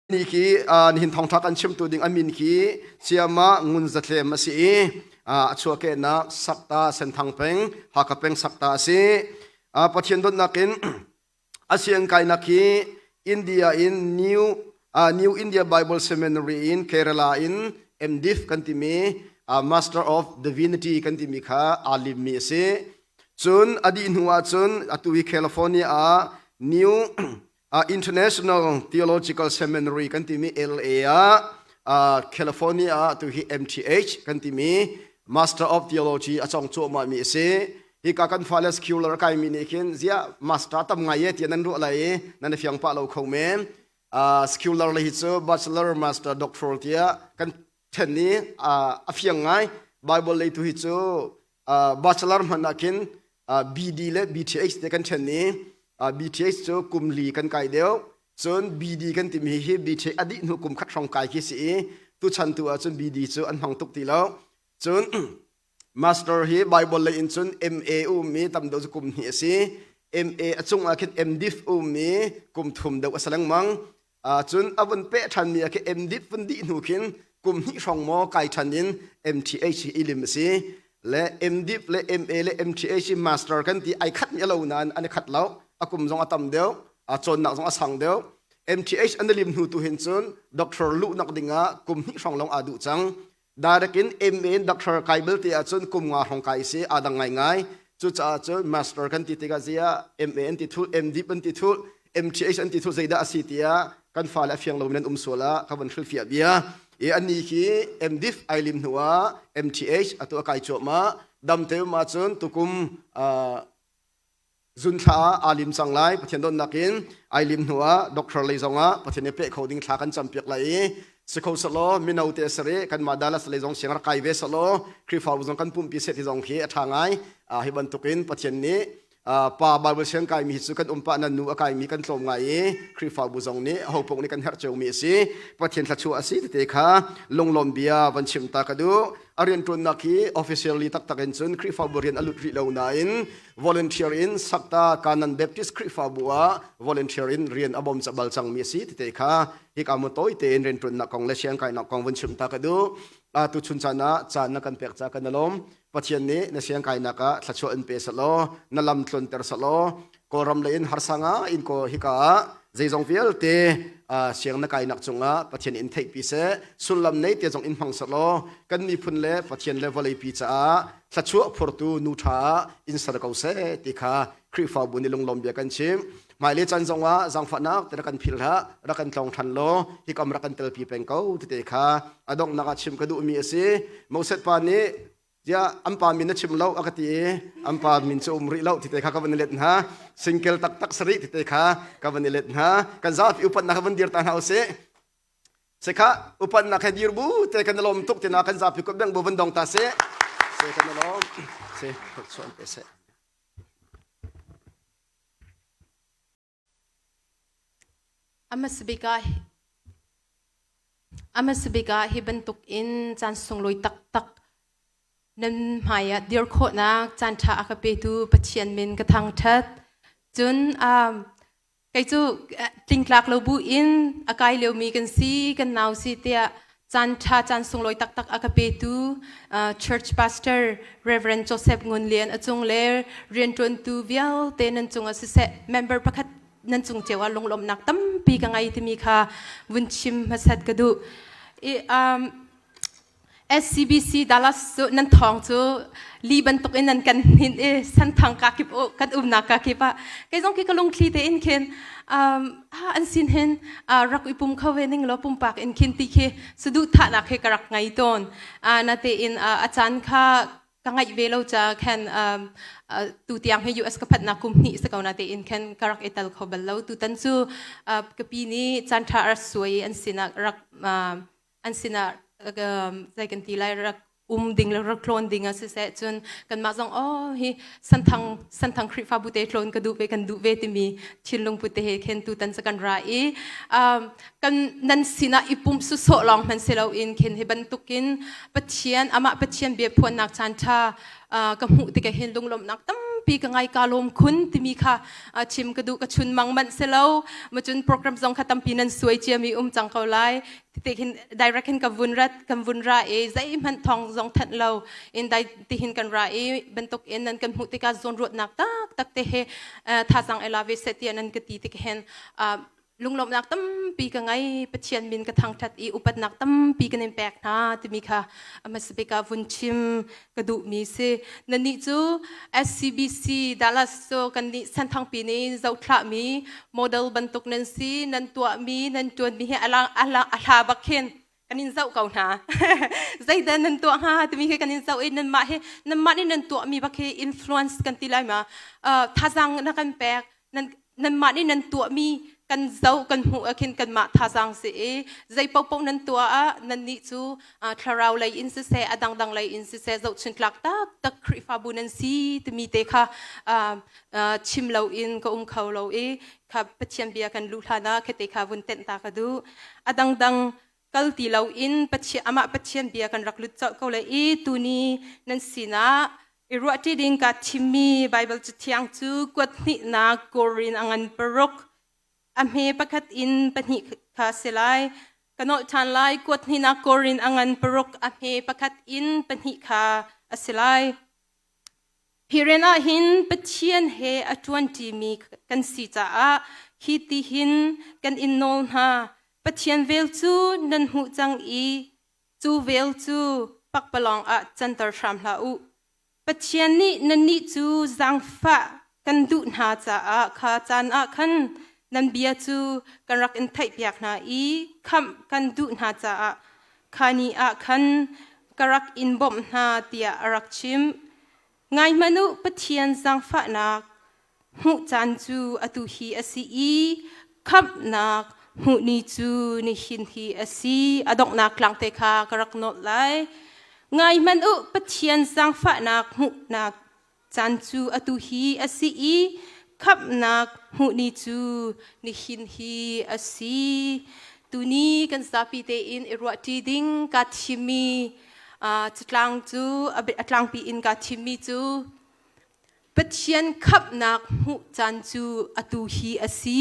Ni khi nihin thawngṭha kan chimtu ding a min khi Siama Ngun Zathlem a si i a chuahkehnak Sakta Senthang peng Hakha peng Sakta a si. Pathian dawtnak in a siangkainak hi India in New New India Bible Seminary in Kerala in MDiv kan timi Master of Divinity kan timi kha aa limmi a si. Cun a dih hnu ah cun atu hi California ah New International Theological Seminary kan timi LA ah California ah tu hi MTH kan timi Master of Theology a cawng cuahmah mi a si. Hika kan fale secular kai mi nih khin zia master tam ngai ye tiah nan ruah lai i nan i fiang pah lo kho men. Secular le hi cu bachelor, master, doctoral tiah kan then i a fiang ngai. Bible lei tu hi cu bachelor hmanh ah khin BD le BTH te kan then i BTH cu kum li kan kai deuh cun BD kan timi hi BTH a dih hnu kum khat hrawng kai khi si i tuchan tu ahcun BD cu an hmang tuk ti lo cun master hi Bible lei in cun MA um i tam deuh cu kum hnih a si MA a cung ah khin MDiv um i kum thum deuh a si lengmang cun a vun peh ṭhanmi ah khi MDiv vun dih hnu khin kum hnih hrawng maw kai ṭhan in MTH hi i lim a si le MDiv le MA le MTH hi master kan ti ai khat mi a lo nain an i khat lo a kum zong a tam deuh a cawnnak zong a sang deuh MTH an i lim hnu tu hin cun doctor luhnak dingah kum hnih hrawng lawng aa duh cang Direct in MA in doctor kai belte ahcun kum nga hrawng kai si aa dang ngaingai. Cucaah cun master kan ti tikah ziah MA an ti thul, MDip an ti thul, MTH an ti thul zeidah a si tiah kan fale a fiang lomi nan um sual ah ka van hrilhfiah bia. I annih hi MDiv ai lim hnu ah MTH atu a kai cuahmah. Dam te um ahcun tukum Zunthla ah aa lim cang lai. Pathian dawtnak in ai lim hnu ah doctor lei zong ah Pathian nih peh kho ding thla kan campiak lai i si kho selaw mino te sari kanmah Dallas lei zong siang rak kai ve selaw Khrihfabu zong kan pumpi set hi zong hi a ṭha ngai. Hi bantukin Pathian nih pa Bible siang kaimi hi cu kan um pah nan nu a kaimi kan tlawm ngai i Khrihfabu zong nih ho paoh nih kan herh ciomi a si. Pathian thluachuah a si tete kha lunglawm bia van chim ta ka duh. A rianṭuannak hi officially taktak in cun Khrihfabu rian a lut rih lo nain volunteer in Sakta Kanan Baptist Khrihfabu ah volunteer in rian a bawm bal cangmi a si tete kha hika mu tawi tein rianṭuannak kong le siangkainak kong vun chim ta ka duh. Tu chun caan ah caan na kan pek ca kan alawm. Pathian nih na siangkainak ah thluachuah in pe selaw na lam tlunter selaw Kawlram lei in harsa nga in ko hika ah zeizong vialte siang na kainak cungah Pathian in theihpi seh sullam nei te zong in hmang selaw kan miphun le Pathian le vawleipi caah thluachuah phurtu nu ṭha ah in ser ko seh ti kha Khrihfabu nih lunglawm bia kan chim. Hmailei caan zongah zaangfahnak te rak kan philh hlah, rak kan tlawng ṭhan law hikam rak kan telpi peng ko tete kha a donghnak ah chim ka duhmi a si. Moses pa nih tiah an pa min na chim lo a ka ti i an pa min cu um rih lo tite kha ka van i let hna. Single taktak sari tite kha ka van i let hna. Kan zapi upatnak kha van dir ta hna usih. Sekha upatnak he dir bu te kan lawm tuk tina kan zapi kut beng bu van dong ta se. Se kan lawm. Se chuan pe se. Amasbik ah hi bantuk in caan sunglawi taktak nan hmai ah dir khawhnak caan ṭha a ka petu Pathian min ka thangṭhat. Cun um, Kei cu tlingtlak lo bu in a kai liomi kan si, kan nau si tiah caan ṭha caan sunglawi taktak a ka petu church pastor Reverend Joseph Ngun Lian a cung le rianṭuantu vialte nan cungah siseh member pakhat nan cung cio ah lunglawmhnak tampi ka ngei timi kha vun chim hmasat ka duh. I, um, SCBC Dallas cu nan thawng cu li bantuk in nan kan hnin i santhang ka kip kan umnak ka kip ah kei zong khi ka lungthli tein khin um, an sin hin rak i pum kho ve ning law pumpak in khin ti khi saduhthahnak he ka rak ngei tawn na tein a caan kha ka ngaih ve lo ca khan tu tiang hi US ka phatnak kum hnih si ko na tein khan ka rak i tel kho bal lo tutan cu ka pi nih caan ṭha rak suai an sinah rak an sinah zei kan ti lai rak um ding le rak tlawn ding a siseh cun kanmah zong oh hi santhang santhang Khrihfabu te tlawn ka duh ve kan duh ve timi thinlung put te he khen tu tan kan ra i kan nan sinah i pumh sawsawh lawng hman si loin khen hi bantukin Pathian amah Pathian bia phuannak caan ṭha ka hmuh tikah hin lunglawmhnak tampi. tampi ka ngai ka lawm khun timi kha chim ka duh. Ka chun mang manh si lo macun program zong kha tampi nan suai ciami um cang ko lai. Ti hin direct hin ka vun rat kan vun ra i zeihmanh thawng zong thanh lo in dai ti hin kan ra i bantuk in nan kan hmuh tikah zawn ruatnak tak tak te he thazang ela ve se tiah nan ka ti tik hin lunglawmhnak tampi ka ngei. Pathian min ka thangṭhat i upatnak tampi kan in pek hna timi kha hmasabik ah vun chim ka duhmi si. Nannih cu SCBC Dallas cu kannih Senthangpi nih zohthlahmi model bantuk nan si. Nan tuahmi nan ṭuanmi hi a hla bak khin kan in zoh ko hna. Zeidah nan tuah hnga timi khi kan in zoh i nanmah hi nanmah nih nan tuahmi bak hi influence kan ti lai ma, thazaang na kan pek. Nan nanmah nih nan tuahmi kan zoh kan hmuh ah khin kanmah thazaang si i zei paohpaoh nan tuah ah nannih cu thlarau lei in siseh, a dangdang lei in siseh, zohchun tlak taktak Khrihfabu nan si timi te kha chim loin ka um kho lo i kha Pathian bia kan luh hlan ah khete kha vun tenh ta ka duh. A dangdang kal ti loin Pathian amah Pathian bia kan rak lut colh ko le i tuni nan sinah i ruahṭi ding ka thimmi Baibal Cathiang cu kuat hnihnak Korin a ngan paruk a hme pakhat in pahnih kha si lai. Ka nolh ṭhan lai. Kuat hnihnak Korin a ngan paruk a hme pakhat in pahnih kha a si lai. Hi rian ah hin Pathian he a ṭuanṭimi kan si caah hi ti hin kan in nawl hna. Pathian vel cu nan hmuh cang i cu vel cu pakpalawng ah canter hram hlah u. Pathian nih nannih cu zaangfah kan duh hna caah kha caan ah khan nan bia cu kan rak in theihpiak hna i khamh kan duh hna caah kha ni ah khan ka rak in bawmh hna tiah a rak chim. Ngai hmanh u, Pathian zaangfahnak hmuh caan cu atu hi a si i khamhnak hmuh ni cu nihin hi a si. A donghnak tlangte kha ka rak nolh lai. Ngai hmanh u, Pathian zaangfahnak hmuhnak caan cu atu hi a si i khamhnak hmuh ni cu nihin hi a si. Tuni kan zapi tein i ruahṭi ding kaa thimmi catlang cu a tlangpi in kaa thimmi cu Pathian khamhnak hmuh caan cu atu hi a si.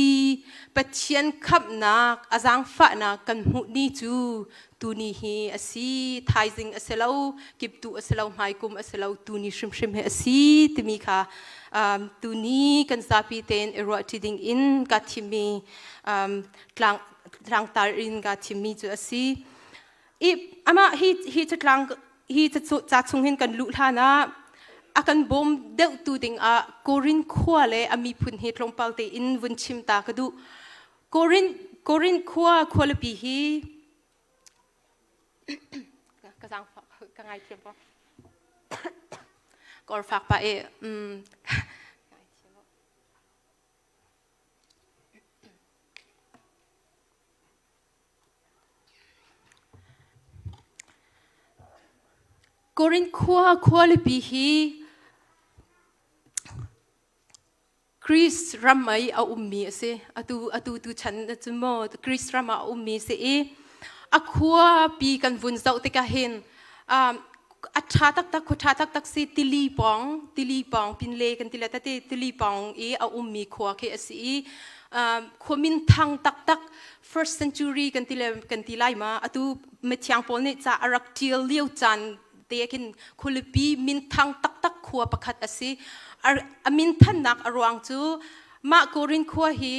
Pathian khamhnak a zaangfahnak kan hmuh ni cu tuni hi a si. Thaizing a si lo, kiptuh a si lo, hmaikum a si lo, tuni hrimhrim hi a si timi kha tuni kan zapi tein i ruahṭi ding in kaa thimmi tlang tlangtar in kaa thimmi cu a si. I amah hi hi catlang hi ca chung hin kan luh hlan ah a kan bawm deuhtu ding ah Korin khua le a miphun hi tlawmpal tein vun chim ta ka duh. Korin Korin khua khualipi hi ka zaangfah ka ngaithiam ko. Kor fak pa e Korin khua khualipi hi Greece ram i a ummi a si. Atu atu tu chan cun maw Greece ram ah a ummi a si i a khuapi kan vun zoh tikah hin a ṭha taktak khua ṭha taktak si. Tili pawng tili pawng pinle kan ti le tete tili pawng i a ummi khua khi a si i khua min thang taktak, first century kan ti le kan ti lai ma, atu mithiang pawl nih ca a rak ṭial lio caan te khin khualipi minthang taktak khua pakhat a si. A minthannak a ruang cu mah Korin khua hi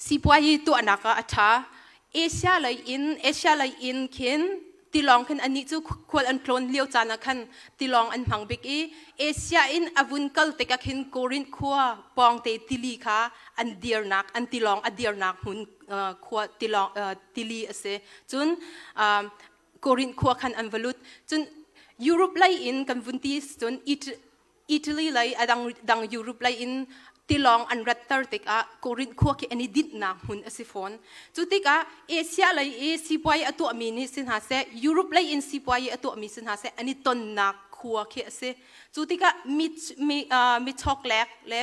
sipuayi tuahnak ah a ṭha. Asia lei in Asia lei in khin tilawng khin anih cu khual an tlawn lio caan ah khan tilawng an hmang bik i Asia in a vun kal tikah khin Korinth khua pawngte tili kha an dirnak, an tilawng a dirnak hmun khua tilawng tili a si. Cun Korinth khua khan an va lut. Cun Europe lei in kan vun ti cun Italy lei a dang dang Europe lei in tilawng an ratter tikah Korinth khua khi an i dinhnak hmun a si fawn. Cu tikah Asia lei i sipuai a tuahmi nih si hna seh, Europe lei in sipuai a tuahmi si hna seh, an i tonnak khua khi a si. Cu tikah mi mi mi chawklek le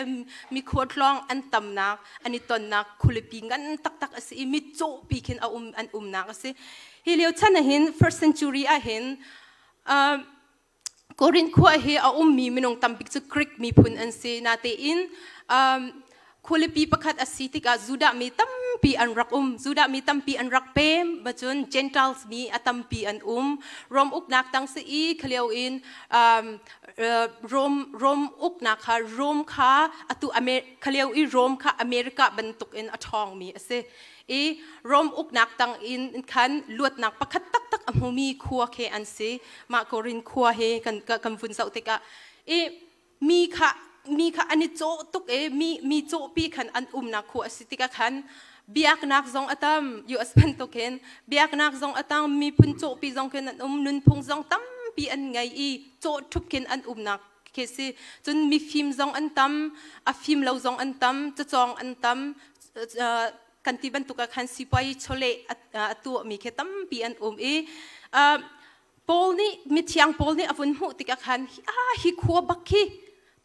mi khuatlawng an tamnak, an i tonnak khualipi ngan taktak a si i mitcawhpi khin a um an umnak a si. Hi lio chan ah hin first century ah hin. Korin khua hi a ummi minung tambik cu Greek miphun an si. Natein um, khualipi pakhat a si tikah Judah mi tampi an rak um. Judah mi tampi an rak pem, cun Gentiles mi a tampi an um. Rom uknak tang si i khalio in um, uh, Rom Rom uknak kha Rom kha atu Amer khalio i Rom kha America bantuk in a ṭhawngmi a si. I Rom uknak tang in khan luatnak pakhat taktak a hmumi khua khi an si. Mah Korin khua hi kan kan vun zoh tikah i mi kha mi kha an i cawh tuk i mi mi cawhpi khan an umnak khua a si tikah khan biaknak zong a tam US bantukin biaknak zong a tam miphun cawhpi zong khin an um nunphung zong tampi an ngei i cawh ṭhup khin an umnak khi si cun mifim zong an tam a fim lo zong an tam cacawng an tam kan ti bantuk ah khan sipuai chawleh a tuahmi khi tampi an um i Paul nih mithiang Paul nih a vun hmuh tikah khan ah hi khua bak khi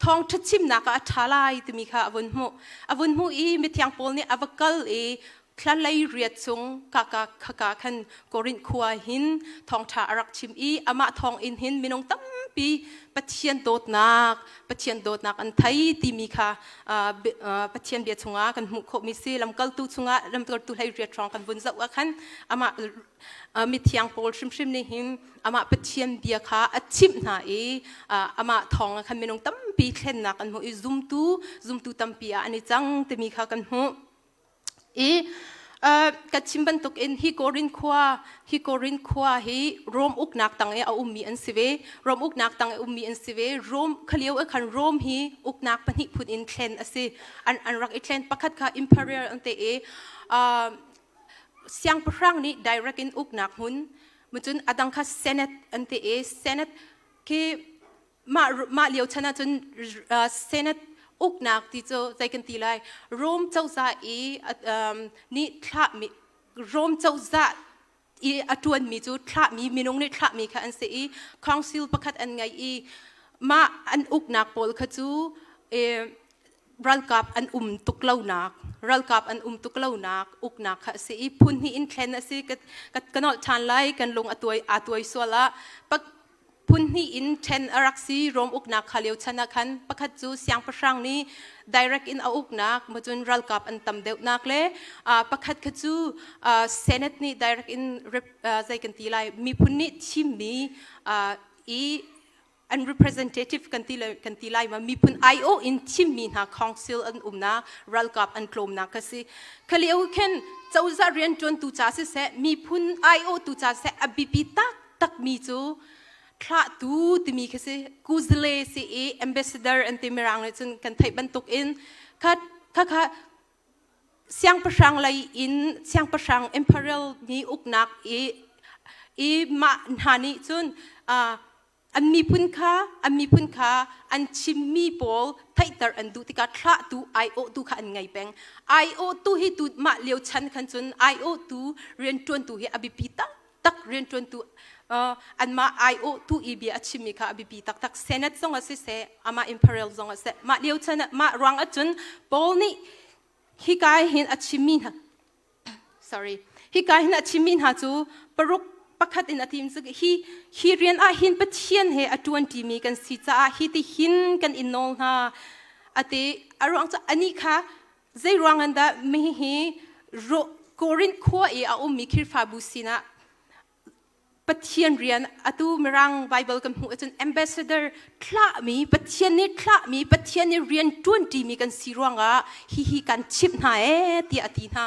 thawngṭha chimnak ah a ṭha lai timi kha a vun hmuh a vun hmuh i mithiang Paul nih a va kal i thlalei riat chung kaka khaka khan Korinth khua hin thawngṭha a rak chim i amah thawng in hin minung tampi Pathian dawtnak Pathian dawtnak an thei timi kha Pathian bia chungah kan hmuh khawhmi si lamkaltu chungah lamkaltu hlei riat hrawng kan vun zoh ah khan amah mithiang Paul hrimhrim nih hin amah Pathian bia kha a chimh hna i amah thawng ah khan minung tampi thlennak an hmuh i zumtu zumtu tampi ah an i cang timi kha kan hmuh. I ka chim bantukin hi Korin khua hi Korin khua hi Rom uknak tang i a ummi an si ve. Rom uknak tang i ummi an si ve. Rom khalio i khan Rom hi uknak pahnih phun in thlen a si. An, an rak i thlen pakhat kha imperial an te i uh, siangpahrang nih direct in uknak hmun cun adang kha senate an ti i senate khi mah mah lio chan ahcun senate uknak ti cu zei kan ti lai Rome cozah i nih thlahmi Rome cozah i a ṭuanmi cu thlahmi minung nih thlahmi kha an si i council pakhat an ngei i mah an uknak pawl kha cu ralkap an um tuk lonak ralkap an um tuk lonak uknak kha a si i phun hnih in thlen a si ka ka nolh ṭhan lai kan lung a tuai aa tuai sual ah phun hnih in ṭhen a rak si Rom uknak kha lio chan ah khan pakhat cu siangpahrang nih direct in a uknak cun ralkap an tam deuhnak le pakhat kha cu senate nih direct in zei kan ti lai miphun nih thimmi i an representative kan ti kan ti lai ma miphun IO in thimmi hna council an umnak ralkap an tlawmnak ka si khalio khin cozah rianṭuantu ca siseh miphun IO tu ca siseh a biapi tak takmi cu thlahtu timi khi si kuzle si i ambassador an ti mirang nih cun kan theih bantuk in kha kha kha siangpahrang lei in siangpahrang imperial mi uknak i i mah hna nih cun an miphun kha an miphun kha an chimmi pawl theihter an duh tikah thlahtu aiawhtu kha an ngei peng aiawhtu hi tu mah lio chan khan cun aiawhtu rianṭuantu hi a biapi tak tak rianṭuantu anmah aiawhtu i bia a chimmi kha a biapi taktak senate zong ah siseh amah imperial zong ah seh mah lio chan mah ruang ahcun Paul nih hika hin a chimmi hna sorry hika hin a chimmi hna cu paruk pakhat in a tim cu hi hi rian ah hin Pathian he a ṭuanṭimi kan si caah hi ti hin kan in nawl hna ati a ruang cu anih kha Zei ruang an dah mi hi Korinth khua i a ummi Khrihfabu sinah Pathian rian atu Mirang Bible kan hmuh ahcun ambassador thlahmi Pathian nih thlahmi Pathian nih rian ṭuanṭimi kan si ruangah hihi kan chimh hna ee tiah a ti hna.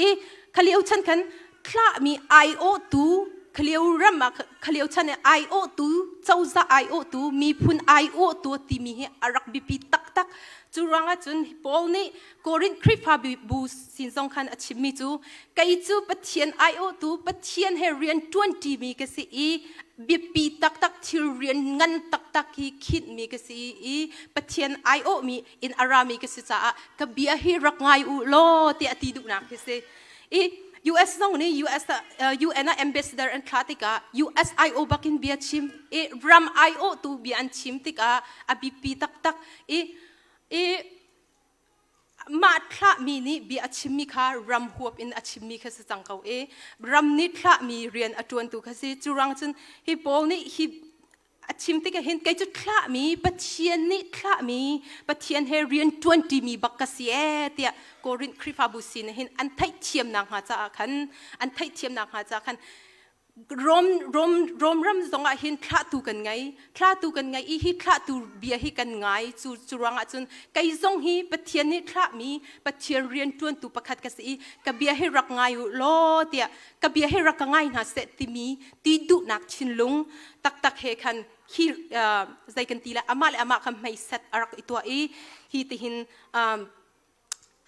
I khalio chan khan thlahmi aiawhtu khalio ram ah khalio chan i aiawhtu cozah aiawhtu miphun aiawhtu timi hi a rak biapi taktak cu ruangah cun Paul nih Korinth Khrihfabu sin zong khan a chimmi cu kei cu Pathian aiawhtu Pathian he rian ṭuanṭimi ka si i biapi taktak thil rian ngan taktak hi khinhmi ka si i Pathian aiawhmi in a rami ka si caah ka bia hi rak ngai u law tiah a ti duhnak hi si I US zong nih US UN ah ambassador an thlah tikah US IO bakin bia chim i ram IO tu bia an chim tikah a biapi taktak i i mah thlahmi nih bia a chimmi kha ram huap in a chimmi kha si cang ko i ram nih thlahmi rian a ṭuantu kha si cu rang cun hi pawl nih hi. A chim tikah hin kei cu thlahmi Pathian nih thlahmi Pathian he rian ṭuanṭimi bak ka si ee tiah Korinth Khrihfabu sin hin an theihthiamnak hnga caah khan an theihthiamnak hnga caah khan Rom Rom Rom ram zongah hin thlahtu kan ngei thlahtu kan ngei i hi thlahtu bia hi kan ngai cu cu ruangah cun kei zong hi Pathian nih thlahmi Pathian rian ṭuantu pakhat ka si i ka bia hi rak ngai u law tiah ka bia hi rak ka ngai hna seh timi ti duhnak thinlung taktak he khan hi zei kan ti le amah le amah kha hmeiset a rak i tuah i hi tihin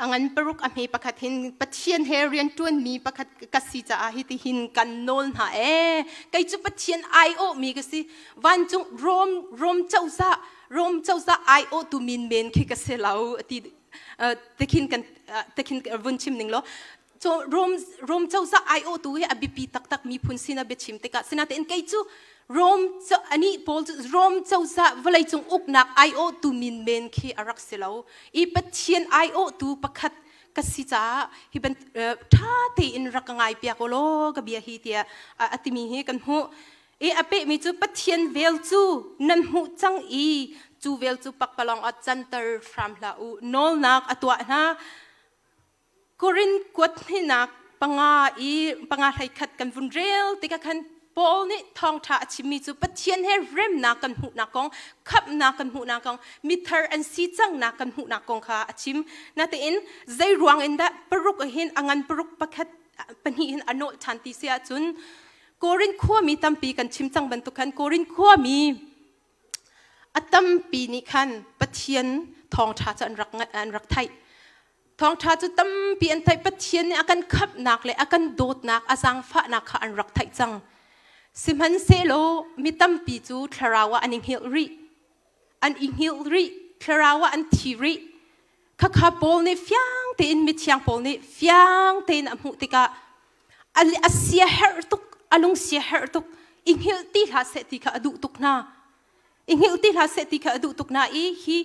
a ngan paruk a hme pakhat hin Pathian he rian ṭuanmi pakhat ka si caah hi tihin kan nawl hna ee kei cu Pathian aiawh mi ka si vancung Rom Rom cozah Rom cozah aiawhtu min men khi ka si lo ti tikhin kan tikhin vun chim ning law So Rom Rom cozah aiawhtu hi a biapi taktak miphun sin a biachim tikah sinatein kei cu Rom ani pawl cu Rom cozah vawleicung uknak aiawhtu min men khi a rak si lo i Pathian aiawhtu pakhat ka si caah hi ban ṭha tein rak ka ngai piak law ka bia hi tiah a timi hi kan hmuh i a pehmi cu Pathian vel cu nan hmuh cang i cu vel cu pakpalawng ah canter hram hlah u nawlnak a tuah hna Korin kuat hnihnak panga i panga hleikhat kan vun rel tikah khan Paul nih thawngṭha a chimmi cu Pathian he remnak kan hmuhnak kong, khamhnak kan hmuhnak kong, mithar an si cangnak kan hmuhnak kong kha a chim. Natein zei ruang in dah paruk hin a ngan paruk pakhat pahnih hin a nawlh ṭhan ti si ahcun Korin khuami tampi kan chim cang bantuk khan Korin khuami a tampi nih khan Pathian thawngṭha cu an rak an rak theih. Thawngṭha cu tampi an theih. Pathian nih a kan khamhnak le a kan dawtnak, a zaangfahnak kha an rak theih cang. Sihmanhsehlaw mi tampi cu thlarau ah an i hngilh rih. An i hngilh rih. Thlarau ah an thi rih. Khakha Paul nih fiang tein mithiang Paul nih fiang tein a hmuh tikah a sia herh tuk, a lung sia herh tuk. I hngilh ti hlah seh ti kha a duh tuk hna. I hngilh ti hlah seh ti kha a duh tuk hna i hi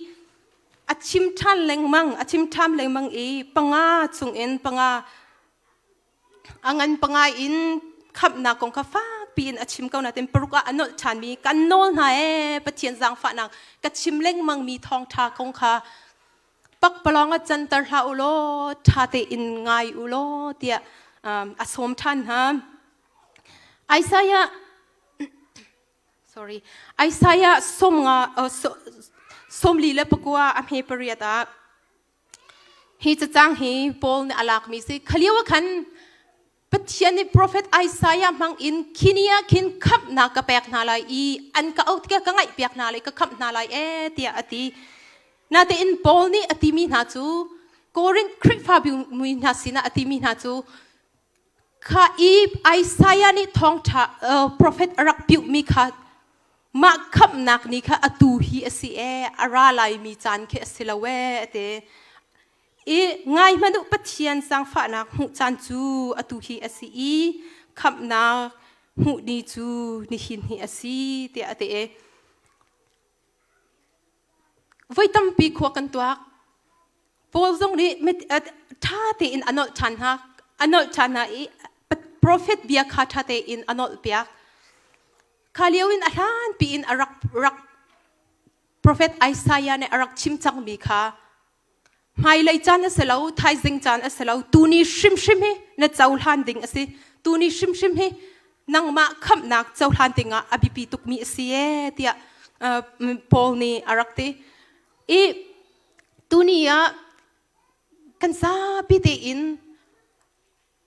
a chim ṭhan lengmang a chim ṭhan lengmang i panga chungin panga a ngan panga in khamhnak kong kha fakpi in a chim ko nain paruk ah a nolh ṭhanmi kan nawl hna ee Pathian zaangfahnak ka chim lengmang mi thawngṭha kong kha pakpalawng ah canter hlah u law ṭha tein ngai u law tiah a sawm ṭhan hna. Isaiah sorry Isaiah sawmnga 44 a hme pariat ah hi cacang hi Paul nih a lakmi si khalio ah khan Pathian nih profet Isaiah hmang in khini ah khin khamhnak ka pek hna lai i an ka auh tikah ka ngaihpiak hna lai ka khamh hna lai ee tiah a ti natein Paul nih a timi hna cu Korinth Khrihfabu mi hna sinah a timi hna cu Kha i Isaiah nih thawngṭha profet a rak piuhmi kha mah khamhnak ni kha atu hi a si ee, a ra laimi caan khi a si lo ee a ti. I ngai hmanh u Pathian zaangfahnak hmuh caan cu atu hi a si i khamhnak hmuh ni cu nihin hi a si tiah a ti. Voi tampi khua kan tuak. Paul zong nih ṭha tein a nolh ṭhan hna. A nolh ṭhan hna i profet bia kha ṭha tein a nolhpiak. Kha lio in a hlanpi in a rak rak profet Isaiah nih a rak chim cangmi kha hmailei caan a si lo, thaizing caan a si lo, tuni hrimhrim hi na cohlan ding a si. Tuni hrimhrim hi nangmah khamhnak cohlan dingah a biapi tukmi a si ee tiah Paul nih a rak ti. I tuni ah kan zapi tein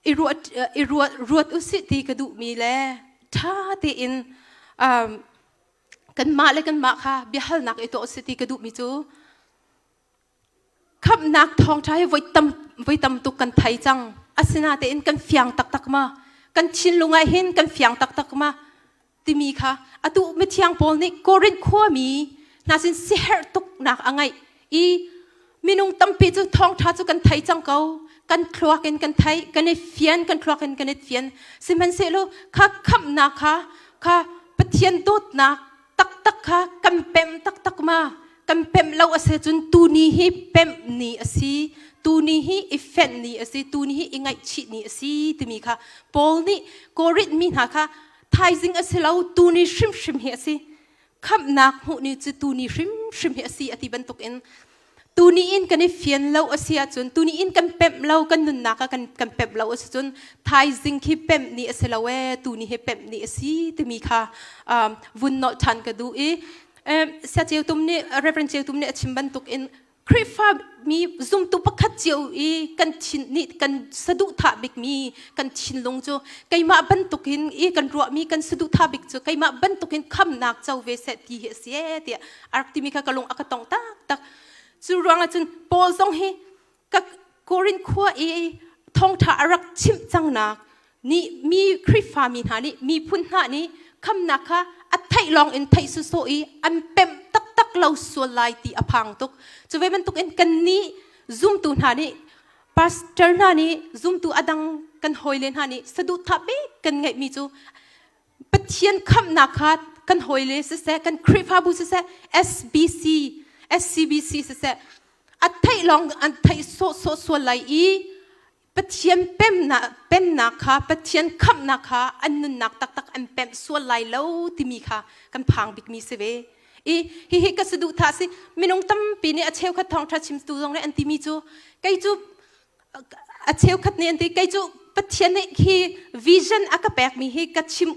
i ruat i ruat ruat usih ti ka duhmi le ṭha tein um, kanmah le kanmah kha biahalnak i tuah usih ti ka duhmi cu khamhnak thawngṭha hi voi tam voi tam tuk kan thei cang asinatein kan fiang taktak ma kan thinlung ah hin kan fiang taktak ma timi kha atu mithiang Paul nih Korinth khuami hna sin siherh tuknak a ngeih i minung tampi cu thawngṭha cu kan thei cang ko kan thluak in kan thei kan i fian kan thluak in kan i fian sihmanhsehlaw kha khamhnak kha kha Pathian dawtnak taktak kha kan pemh taktak ma kan pemh lo a si cun tuni hi pemh ni a si tuni hi i fenh ni a si tuni hi i ngaihchih ni a si timi kha Paul nih Korinth mi hna kha thaizing a si lo tuni hrimhrim hi a si. Khamhnak hmuh ni cu tuni hrimhrim hi a si a ti bantukin tuni in kan i fian lo a si ahcun tuni in kan pemh lo kan nunnak ah kan kan pemh lo a si cun thaizing khi pemh ni a si lo ee tuni hi pemh ni a si timi kha vun nolh ṭhan ka duh i Saya Ceu Tum nih Reverend Ceu Tum nih a chim bantukin Khrihfa mi zumtu pakhat cio i kan thin nih kan saduhthah bikmi kan thinlung cu keimah bantukin i kan ruahmi kan saduhthah bik cu keimah bantukin khamnak co ve seh ti hi a si ee tiah a rak timi kha ka lung a ka tong taktak. Cu ruangah cun Paul zong hi ka Korin khua i thawngṭha a rak chimh cangnak nih mi Khrihfa mi hna nih miphun hna nih khamnak kha a theih lawng in theih sawsawh i an pemh taktak lo sual lai ti a phang tuk. Cu ve bantukin kannih zumtu hna nih pastor hna nih zumtu a dang kan hawile hna nih saduhthah bik kan ngeihmi cu Pathian khamhnak kha kan hawile siseh kan Khrihfabu siseh SBC SCBC siseh a theih lawng an theih sawhsawh sual lai i Pathian pemnak pemnak kha Pathian khamhnak kha an nunnak taktak an pemh sual lai lo timi kha kan phang bikmi si ve. I hihi ka saduhthah si minung tampi nih a cheukhat thawngṭha chimtu zong nih an timi cu kei cu a cheukhat nih an ti kei cu Pathian nih hi vision a ka pekmi hi ka chim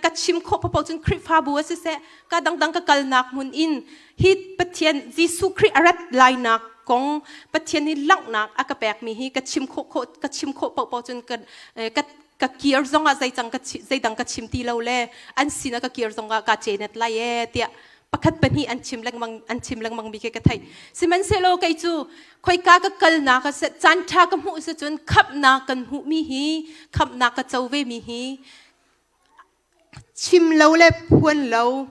ka chim khawh paoh cun Khrihfabu a siseh ka dangdang ka kalnak hmun in hi Pathian Jesuh Khrih a rat lainak kong Pathian nih langhnak a ka pekmi hi ka chim khawh khawh ka chim khawh paohpaoh cun ka ka ka kir zongah zeicang ka zeidang ka chim ti lo le an sin ah ka kir zongah ka cenet lai ee tiah pakhat pahnih an chim lengmang an chim lengmang mi khi ka theih sihmanhsehlaw kei cu khoika ka kalnak a caan ṭha ka hmuh si cun khamhnak kan hmuhmi hi khamhnak ka co ve mi hi chim lo le phuan lo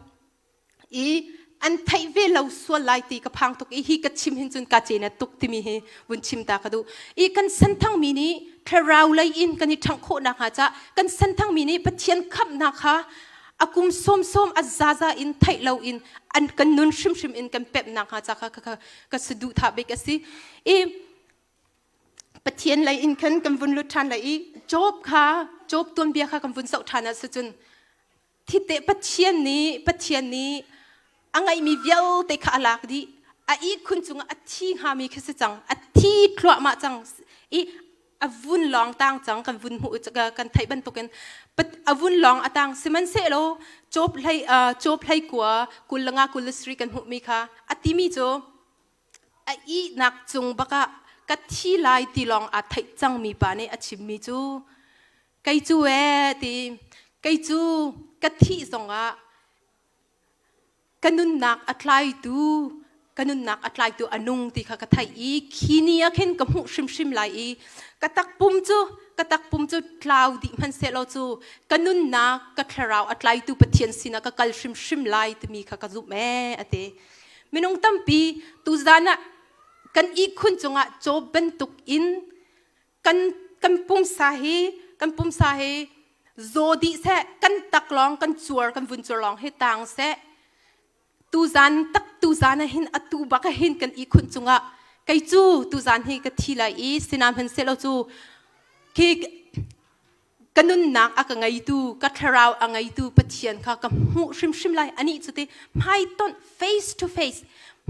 i an theih ve lo sual lai ti ka phang tuk i hi ka chim hin cun ka ce na tuk timi hi vun chim ta ka duh i kan santhang mi nih thlarau lei in kan i ṭhangh khawh nak hnga ca kan santhang mi nih Pathian khamhnak kha a kum sawm sawm a zaza in theih lo in an kan nun hrimhrim in kan pemh nak hnga ca kha ka ka saduhthah bik a si i Pathian lei in khan kan vun lut ṭhan lai i Job kha Job tuanbia kha kan vun zoh ṭhan ah cun thite Pathian nih Pathian nih a ngeihmi vialte kha a lak dih a ihkhun cungah a thi hngami khi si cang a thi thluahmah cang i a vun lawng tang cang kan vun hmuh kan theih bantukin a vun lawng a tang sihmanhsehlaw Job hlei Job hlei kua 25 23 kan hmuhmi kha a timi cu A ihnak cung bakah ka thi lai ti lawng aa theih cangmi pa nih a chimmi cu kei cu ee ti kei cu ka thih zongah ka nunnak a tlaitu ka nunnak a tlaitu a nung ti kha ka theih i khi ni ah khin ka hmuh hrimhrim lai i ka takpum cu ka takpum cu tlau dih hmanhsehlaw cu ka nunnak ka thlarau a tlaitu Pathian sinah ka kal hrimhrim lai timi kha ka zumh ee a ti. Minung tampi tuzan ah kan ihkhun cungah caw bantuk in kan kan pumsa hi kan pumsa hi zaw dih seh kan tak lawng kan cuar kan vun cuar lawng hi tang seh tuzan tak tuzan ah hin atu bak ah hin kan ihkhun cungah kei cu tuzan hi ka thi lai i sinam han seh lo cu khi ka nunnak a ka ngeitu ka thlarau a ngeitu Pathian kha ka hmuh hrimhrim lai anih cu ti hmaitonh face to face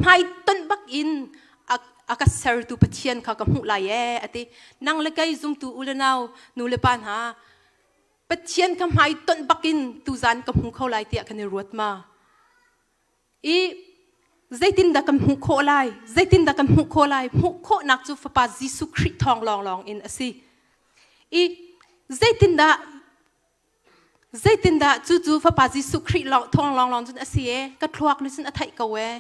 hmaitonh bak in a ka sertu Pathian kha ka hmuh lai ee a ti nang le kei zumtu u le nau nu le pa hna Pathian kha hmaitonh bak in tuzan ka hmu kho lai tiah kan i ruat ma I zeitindah kan hmuh khawh lai? Zeitindah kan hmuh khawh lai? Hmuh khawhnak cu Fapa Jesuh Khrih thawng lawnglawng in a si. I zeitindah zeitindah cucu Fapa Jesuh Khrih thawng lawnglawng cun a si e? Ka thluak nih cun a theih ko e.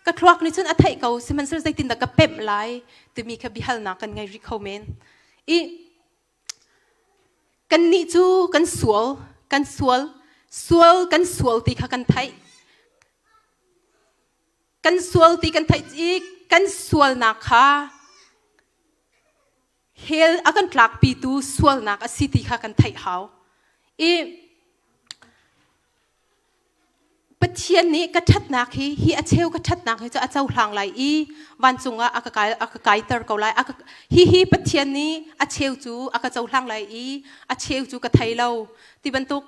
Ka thluak nih cun a theih ko. Sihmanhsehlaw zeitindah ka pemh lai timi kha biahalnak kan ngei rih kho men. I Kannih cu kan sual, kan sual, sual kan sual ti kha kan theih. Kan sual ti kan theih i kan sualnak kha hell a kan tlakpitu sualnak a si ti kha kan theih hau. I Pathian nih ka ṭhatnak hi hi a cheu ka ṭhatnak hi cu a cohlang lai i vancung ah a ka kai a ka kaiter ko lai. A ka, hihi Pathian nih a cheu cu a ka cohlang lai i a cheu cu ka thei lo ti bantuk.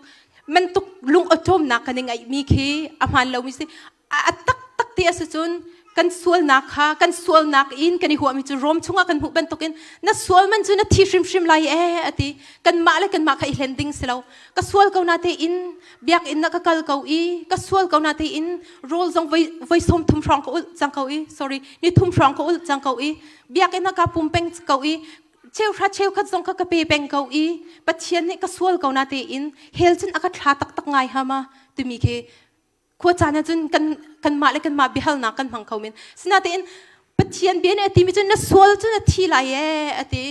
Mantuk lung awṭawmnak kan i ngeihmi khi a hmaan lomi si. A taktak ti a si cun kan sualnak kha kan sualnak in kan i huahmi cu Rom chungah kan hmuh bantukin na sual man cu na thi hrimhrim lai ee a ti. Kanmah le kanmah kha i hlen ding si lo. Ka sual ko na tein biakinn ah ka kal ko i ka sual ko na tein rawl zong voi voi sawm thum hrawng ka ulh cang ko i sorry ni thum hrawng ka ulh cang ko i biakinn ah ka pum peng ko i cheuhra cheukhat zong kha ka pe peng ko i Pathian nih ka sual ko na tein hell cun a ka thla taktak ngai hama timi khi khua caan ah cun kan kanmah le kanmah biahalnak kan hmang kho men. Sinain Pathian bia nih a timi cun na sual cun a thi lai ee a ti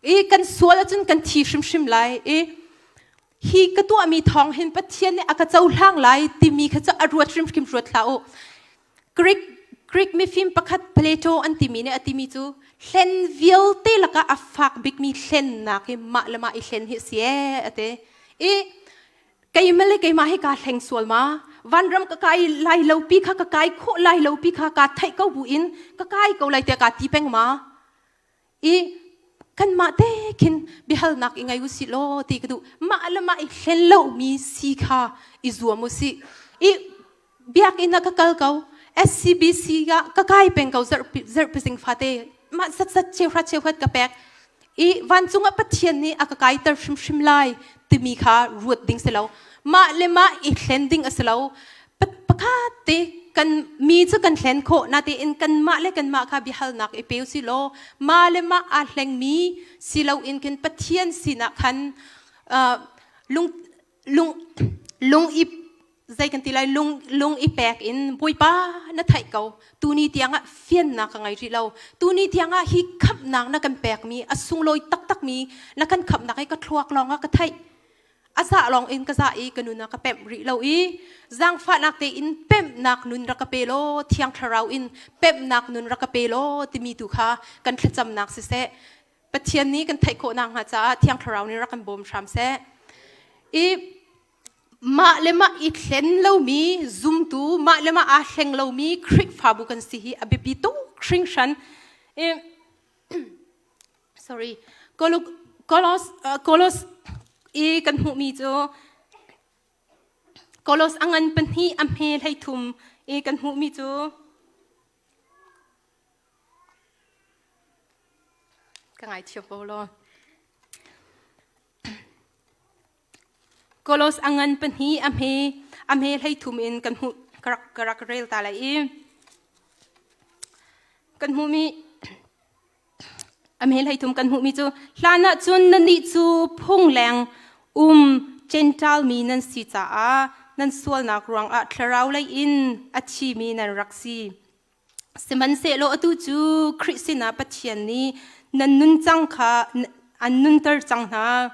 i kan sual ahcun kan thi hrimhrim lai i hi ka tuahmi thawng hin Pathian nih a ka cohlang lai timi kha cu a ruat hrimhrim ruat hlah u. Greek Greek mifim pakhat Plato an timi nih a timi cu hlen vialte lakah a fak bikmi hlennak hi mah le mah i hlen hi a si ee a ti. I keimah le keimah hi kaa hleng sual ma? Vanram ka kai lai lo pi kha ka kai khawh lai lo pi kha kaa theih ko bu in ka kai ko lai tiah kaa ti peng ma? I kanmah te khin biahalnak i ngei usih law ti ka duh. Mah le mah i hlen lomi si kha i zuam usih. I biakinn ah ka kal ko. SCBC ah ka kai peng ko zarhpi zarhpizing fate mah zatzat cheuhra cheukhat ka pek. I vancung ah Pathian nih a ka kaiter hrimhrim lai timi kha ruat ding si lo. Mah le mah i hlen ding a si lo. Pakhat te kan mi cu kan hlen khawh natein kanmah le kanmah kha biahalnak i pe usih law mah le mah aa hlengmi si loin khin Pathian sinah khan lung lung lung i zei kan ti lai lung lung i pek in Bawipa na theih ko tuni tiangah fiannak ka ngei rih lo tuni tiangah hi khamhnak na kan pekmi a sunglawi taktakmi na kan khamhnak hi ka thluak lawngah ka theih a zah lawng in ka zah i ka nun ah ka pemh rih lo i zaangfahnak tein pemhnak nun rak ka pe law thiang thlarau in pemhnak nun rak ka pe law timi tu kha kan thlacamnak siseh Pathian nih kan theih khawh nakhnga caah thiang thlarau nih rak kan bawm hram seh. I mah le mah i thlen lomi zumtu mah le mah aa hleng lomi Khrihfabu kan si hi a biapi tuk hringhran. I sorry Kolos Kolos i kan hmuhmi cu Kolos a ngan pahnih a hme 13 i kan hmuhmi cu ka ngaithiam ko law Kolos a ngan pahnih a hme a hme 13 in kan hmuh ka rak ka rak rel ta lai i kan hmuhmi A hme 13 kan hmuhmi cu hlan ah cun nannih cu phungleng um Jentail mi nan si caah nan sualnak ruangah thlarau lei in a thimi nan rak si. Sihmanhsehlaw atu cu Khrih sinah Pathian nih nan nuncang kha an nunter cang hna.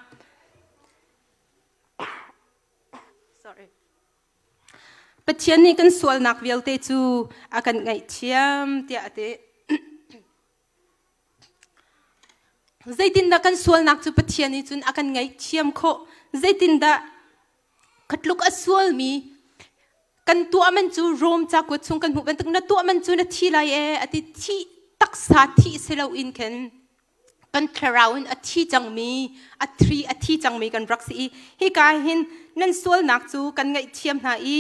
Sorry. Pathian nih kan sualnak vialte cu a kan ngaihthiam tiah a ti. Zeitindah kan sualnak cu Pathian nih cun a kan ngaihthiam khawh? Zeitindah khatluk a sualmi kan tuah man cu Rom cakuat chung kan hmuh bantuk na tuah man cu na thi lai ee a ti thi taksa thih si loin khin kan thlarau in a thi cangmi a thi a thi cangmi kan rak si i hika hin nan sualnak cu kan ngaihthiam hna i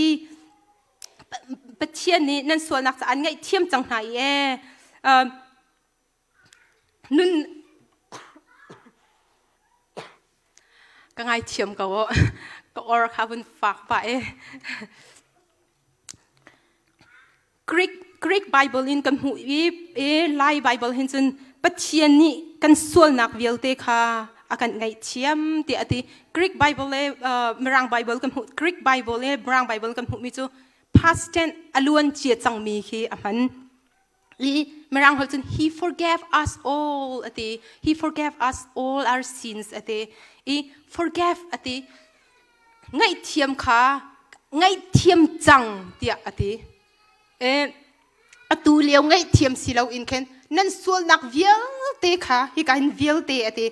Pathian nih nan sualnak ca an ngaihthiam cang hna i ee nun ka ngaithiam ko ka or kha vun fak pah e Greek Greek Bible in kan hmuh i, i Lai Bible hin cun Pathian nih kan sualnak vialte kha a kan ngaihthiam tiah a ti. Greek Bible le uh, Mirang Bible kan hmuh Greek Bible le Mirang Bible kan hmuhmi cu past tense a luan cia cangmi khi a hman. I Mirang holh cun he forgave us all a ti. He forgave us all our sins a ti. I forgave a ti. Ngaihthiam kha ngaihthiam cang tiah a ti. E, atu lio ngaihthiam si loin khin nan sualnak vialte kha hika hin vialte a ti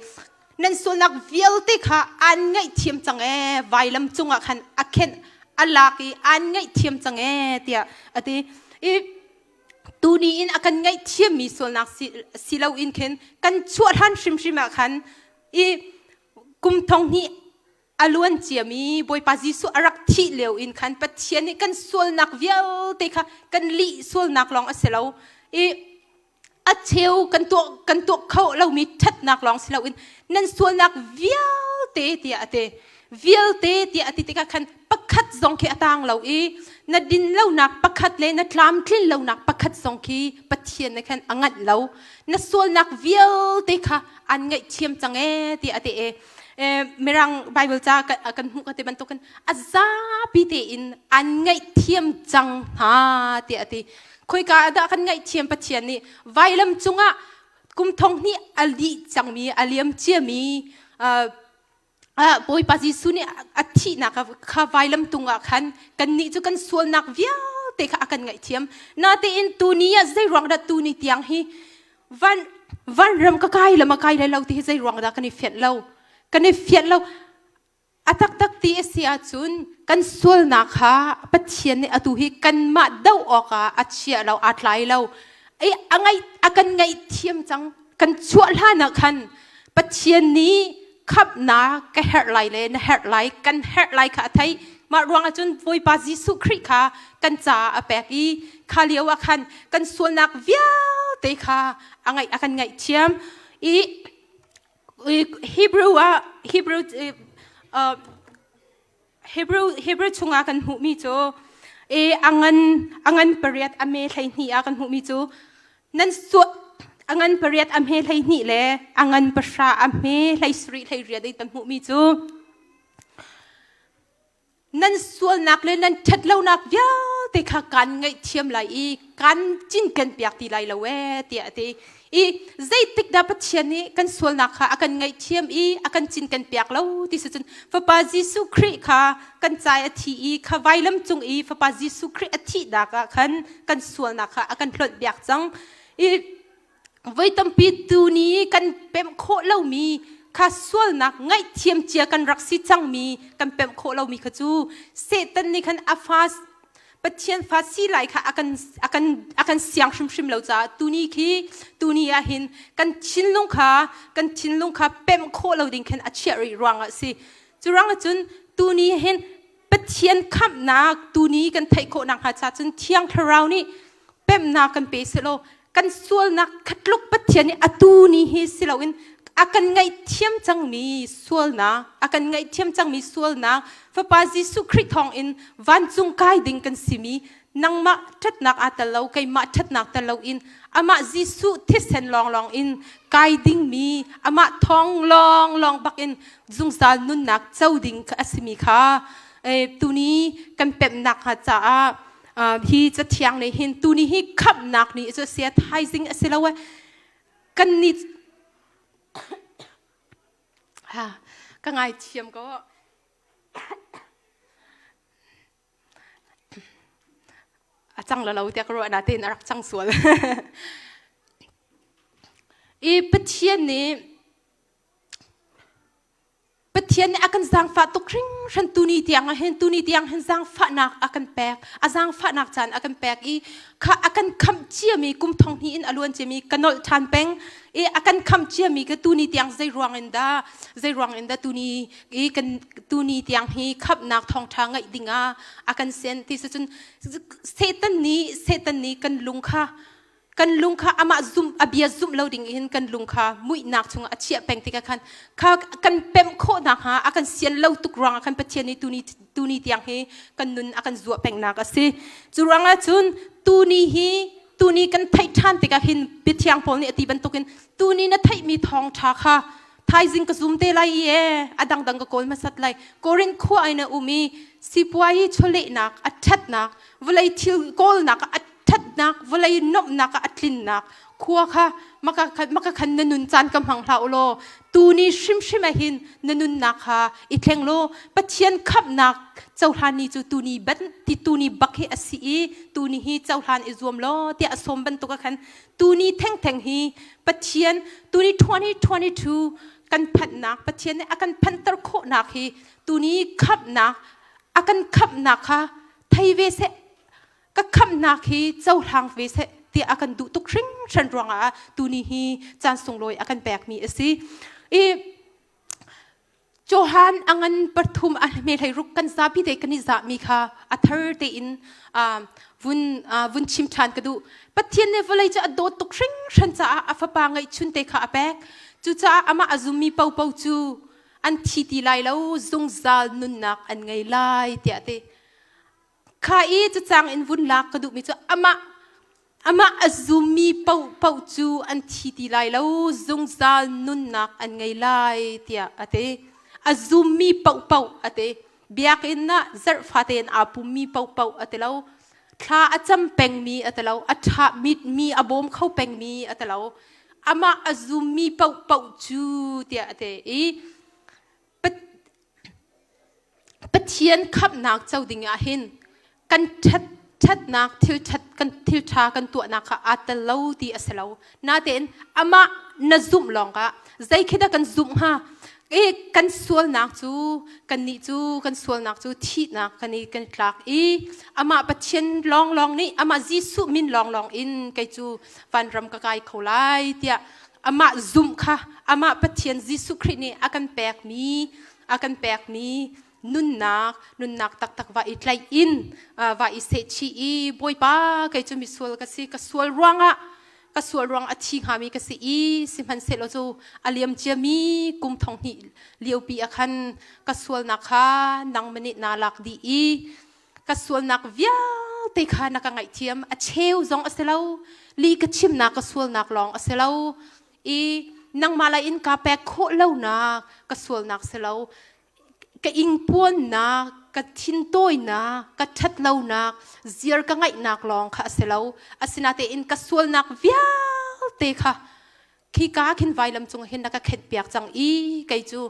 nan sualnak vialte kha aan ngaihthiam cang ee vailam cungah khan a khenh a lak i aan ngaihthiam cang ee tiah a ti i tuni in a kan ngaihthiammi sualnak si, si loin khin kan chuah hlan hrimhrim ah khan i kum thong hnih. A luan ciami Bawipa Jesuh a rak thih lio in khan Pathian nih kan sualnak vialte kha kan lih sualnak lawng a si lo i a cheu kan tuah kan tuah kho lomi ṭhatnak lawng si loin nan sualnak vialte tiah a ti. Vialte tiah a ti tikah khan pakhat zong khi a tang lo i na din lonak pakhat le na tlamtlin lonak pakhat zong khi Pathian nih khan a nganh lo. Na sualnak vialte kha an ngaihthiam cang ee tiah a ti i Mirang Bible ca kan hmuh ka ti bantukin a zapi tein an ngaihthiam cang hna tiah a ti. Khoika ah dah kan ngaihthiam Pathian nih vailam cungah kum thong hnih a lih cangmi a liam ciami Bawipa Jesuh nih a thihnak kha vailam tung ah khan kannih cu kan sualnak vialte kha a kan ngaihthiam. Natein tuni ah zei ruang dah tuni tiang hi van van ram ka kai lam a kai lai lo ti hi zei ruang dah kan i fianh lo. Kan i fianh lo. A taktak ti a si ahcun kan sualnak kha Pathian nih atu hi kanmah doh awkah a chia lo, aa tlai lo. I a ngaih a kan ngaihthiam cang. Kan chuah hlan ah khan Pathian nih khamhnak ka herh lai le na herh lai, kan herh lai kha a theih. Mah ruang ahcun Bawipa Jesuh Khrih kha kan caah a pek i kha lio ah khan kan sualnak vialte kha a ngaih a kan ngaihthiam. I Hebrew ah Hebrew uh, Hebrew Hebrew chungah kan hmuhmi cu e angan angan pariat a me 12 ah kan hmuhmi cu nan su angan pariat a me 12 le angan pahra a me 17 18 in kan hmuhmi cu Nan sualnak le nan ṭhatlonak vialte kha kaan ngaihthiam lai i kaan cinkenpiak ti lai lo ee tiah a ti. I zeitik dah Pathian nih kan sualnak kha a kan ngaihthiam i a kan cinkenpiak lo ti si cun Fapa Jesuh Khrih kha kan ca i a thi i kha vailam cung i Fapa Jesuh Khrih a thihnak ah khan kan sualnak kha a kan hlonhpiak cang. I voi tampi tuni kan pemh khawh lomi kha sualnak ngaihthiam cia kan rak si cangmi kan pemh khawh lomi kha cu Satan nih khan a fa Pathian fa si lai kha a kan a kan a kan siang hrimhrim lo caah tuni khi tuni ah hin kan thinlung kha kan thinlung kha pemh khawh lo ding khan a chiah rih ruangah si cu ruangah cun tuni hin Pathian khamhnak tuni kan theih khawh nakhnga cha cun Thiang Thlarau nih pemhnak kan pe selaw kan sualnak khatluk Pathian nih atu ni hi si loin a kan ngaihthiam cangmi sualnak a kan ngaihthiam cangmi sualnak Fapa Jesuh Khrih thawngin vancung kai ding kan simi nangmah ṭhatnak aa tel lo keimah ṭhatnak tel loin amah Jesuh thisen lawnglawng in kai dingmi amah thawng lawnglawng bakin zungzal nunnak co ding a simi kha tuni kan pemhnak hnga caah hi cathiang nih hin tuni hi khamhnak ni cu a si thaizing a si lo kan ni ka ngaithiam ko A cang lo tiah ka ruah natein a rak cang sual. I Pathian nih Pathian nih a kan zaangfah tuk hringhran tuni tiang ah hin tuni tiang hin zaangfahnak a kan pek a zaangfahnak caan a kan pek i kha a kan khamh ciami kum thong hnih in a luan ciami ka nolh ṭhan peng i a kan khamh ciami ka tuni tiang zei ruang in dah zei ruang in dah tuni i kan tuni tiang hi khamhnak thawngṭha ngaih ding ah a kan sen ti si cun Satan nih Satan nih kan lung kha kan lung kha amah zum a bia zumh lo ding hin kan lung kha muihnak chungah a chiah peng tikah khan kha kan pemh khawh nakhnga a kan sian lo tuk ruangah khan Pathian nih tuni tuni tiang hi kan nun a kan zuah pengnak a si cu ruangah cun tuni hi tuni kan theih ṭhan tikah hin biathiang Paul nih a ti bantukin tuni na theihmi thawngṭha kha thaizing ka zum te lai i e a dangdang ka kawl hmasat lai Korin khua in a um i sipuai chawlehnak a ṭhatnak vawlei thil kawlnak a ṭhatnak vawlei nuamhnak ah a tlinnak khua kha maka maka khan na nun caan ka hmang hlah u law tuni hrimhrim ah hin na nunnak kha i thleng law Pathian khamhnak cohlan ni cu tuni ban ti tuni bak hi a si i tuni hi cohlan i zuam law tiah a sawm bantuk ah khan tuni thengtheng hi Pathian tuni 2022 kan phanhnak Pathian nih a kan phanhter khawhnak hi tuni khamhnak a kan khamhnak kha thei ve seh ka khamhnak hi cohlang ve seh tiah a kan duh tuk hringhran ruangah tuni hi caan sunglawi a kan pekmi a si. I. Johan a ngan pathum a hme hlei ruk kan zapi te kan i zahmi kha a thar tein vun vun chim ṭhan ka duh. Pathian nih vawlei cu a dawt tuk hringhran caah a fapa ngeihchun te kha a pek. Cucaah amah a zummi paohpaoh cu an thi ti lai lo, zungzal nunnak an ngei lai tiah a ti. Kha i cacang in vun lak ka duhmi cu amah amah a zummi paohpaoh cu an thi ti lai lo, zungzal nunnak an ngei lai tiah a ti. A zummi paohpaoh a ti. Biakinn ah zarh fate in aa pummi paohpaoh a ti lo. Thla a cam pengmi a ti lo. A ṭha mi a bawm kho pengmi a ti lo. Amah a zummi paohpaoh cu tiah a ti i Pathian khamhnak co ding ah hin kan ṭhat ṭhatnak thil ṭhat kan thil ṭha kan tuahnak kha aa tel lo ti a si lo. Natein amah na zumh lawng ah zei khi dah kan zumh hnga? I kan sualnak cu kannih cu kan sualnak cu thihnak kan i kan tlak i amah Pathian lawnglawng nih amah Jesuh min lawnglawng in kei cu vanram ka kai kho lai tiah amah zumh kha amah Pathian Jesuh Khrih nih a kan pekmi a kan pekmi nunnak nunnak taktak va i tlaih in va i sehchih i Bawipa kei cu misual ka si ka sual ruangah ka sual ruang a thi hngami ka si i sihmanhsehlaw cu a liam ciami kum thong hnih liopi ah khan ka sualnak kha nangmah nih naa lak dih i ka sualnak vialte kha na ka ngaihthiam a cheu zong a si lo li ka chimnak ka sualnak lawng a si lo i nangmah lai in ka pek khawh lonak ka sualnak si lo ka ingpuannak ka thintawinak ka ṭhatlonak ziar ka ngaihnak lawng kha a si lo asinatein ka sualnak vialte kha khika khin vailam cung hin na ka khenh piak cang i kei cu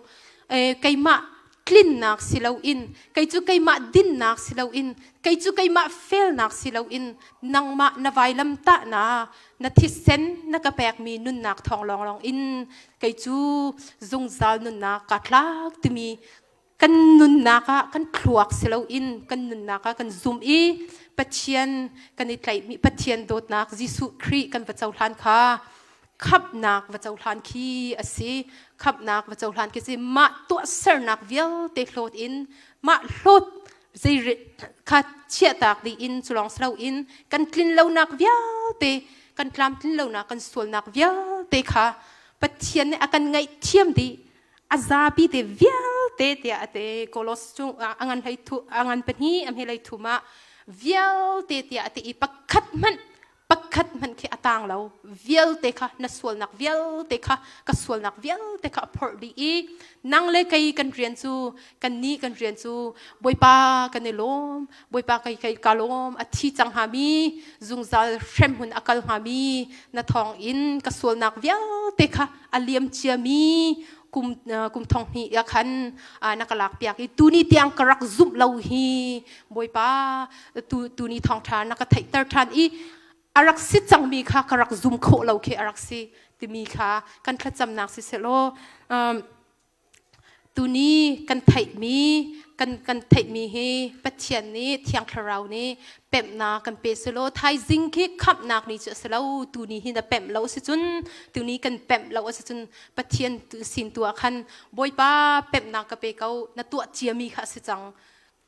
keimah tlinnak si loin kei cu keimah dinnak si loin kei cu keimah felnak si loin nangmah na vailam tahnak na thisen na ka pekmi nunnak thawng lawnglawng in kei cu zungzal nunnak kaa tlak timi kan nunnak ah kan thluak si loin kan nunnak ah kan zum i Pathian kan i tlaihmi Pathian dawtnak Jesuh Khrih kan va cohlan kha khamhnak va cohlan khi a si khamhnak va cohlan khi si mah tuahsernak vialte hlawt in mah hlawt zei kha chiahtak dih in culawng si loin kan tlin lonak vialte kan tlamtlin lonak kan sualnak vialte kha Pathian nih a kan ngaihthiam dih a zapi te vialte tiah a ti Kolos cu a ngan hlei thu a ngan pahnih a hme lei thum ah vialte tiah a ti i pakhat hmanh pakhat hmanh khi a tang lo vialte kha na sualnak vialte kha ka sualnak vialte kha a phorh dih i nang le kei kan rian cu kan nih kan rian cu Bawipa kan i lawm Bawipa kei kei ka lawm a thi cang hngami zungzal hremhmun a kal hngami na thawng in ka sualnak vialte kha a liam ciami kum kum thong hnih ah khan na ka lak piak i tuni tiang ka rak zumh lo hi Bawipa tu tuni thawngṭha na ka theihter ṭhan i a rak si cangmi kha ka rak zum khawh lo khi a rak si timi kha kan thlacamnak si selaw Tuni kan theihmi kan kan theihmi hi Pathian nih Thiang Thlarau nih pemhnak kan pe selaw thaizing khi khamhnak ni cu a si lo tuni hi na pemh lo a si cun tuni kan pemh lo a si cun Pathian sin tu ah khan Bawipa pemhnak ka pe ko na tuah ciami kha a si cang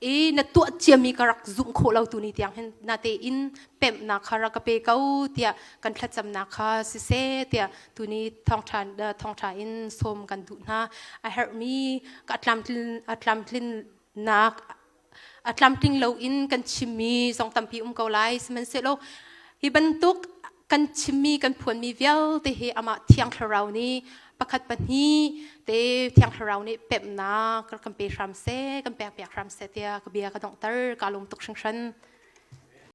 i na tuah ciami ka rak zumh khawh lo tu ni tiang hin natein pemhnak kha rak ka pe ko tiah kan thlacamnak kha siseh tiah tuni thawngṭha thawngṭha in sawm kan duh hna a herhmi ka tlamtlin a tlamtlinnak a tlamtling loin kan chimmi zong tampi um ko lai sihmanhsehlaw hi bantuk kan chimmi kan phuanmi vialte hi amah thiang thlarau nih pakhat pahnih te thiang thlarau nih pemhnak kan pe hram seh kan pek piak hram seh tiah ka bia ka donghter ka lung tuk hringhran.